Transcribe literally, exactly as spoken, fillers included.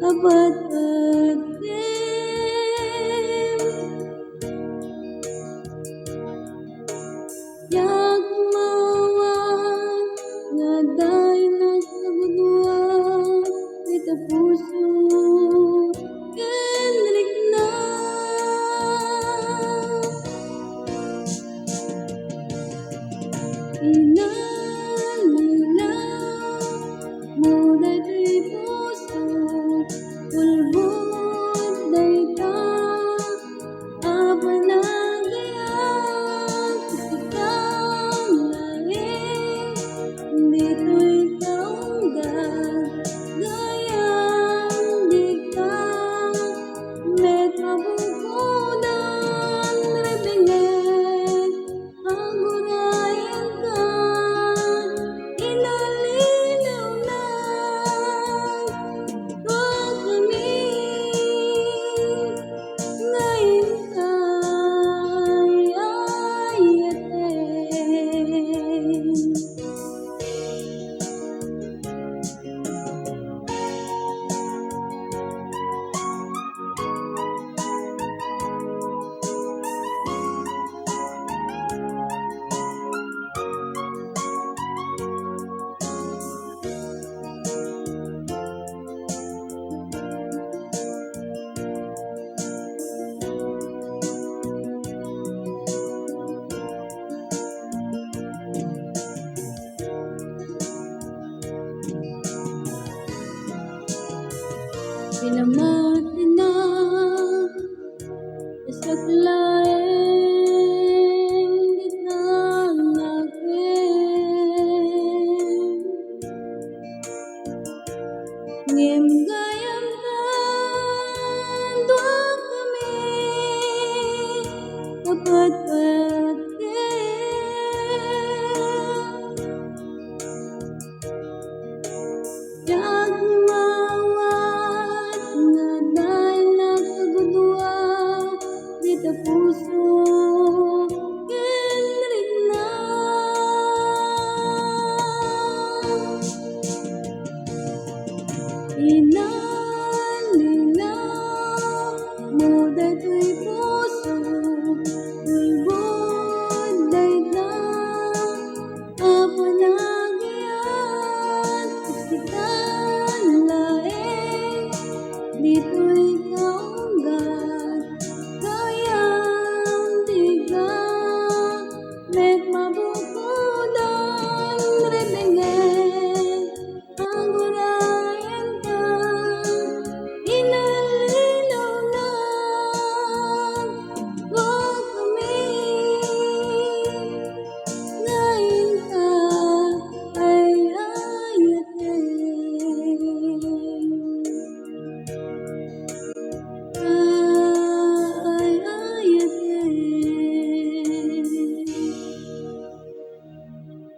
Patpatkem. Diak maawat nga adda innak a gudua, dita puso ken rikna. Inalila mo daytoy puso, ulbod dayta a panagian, sika laeng, ditoy kaunggan, gayam dika met mabukodan, ribinget, agurayenka, inalilawna. Tua kami nga intay ayaten. Pinamatina, saklaeng di tanggagen. Ngem gayam ta, dua kami a patpatkem. Diak maawat nga adda innak a gudua, dita puso ken rikna. Inalila mo daytoy puso, ulbod dayta a panagian, sika laeng, ditoy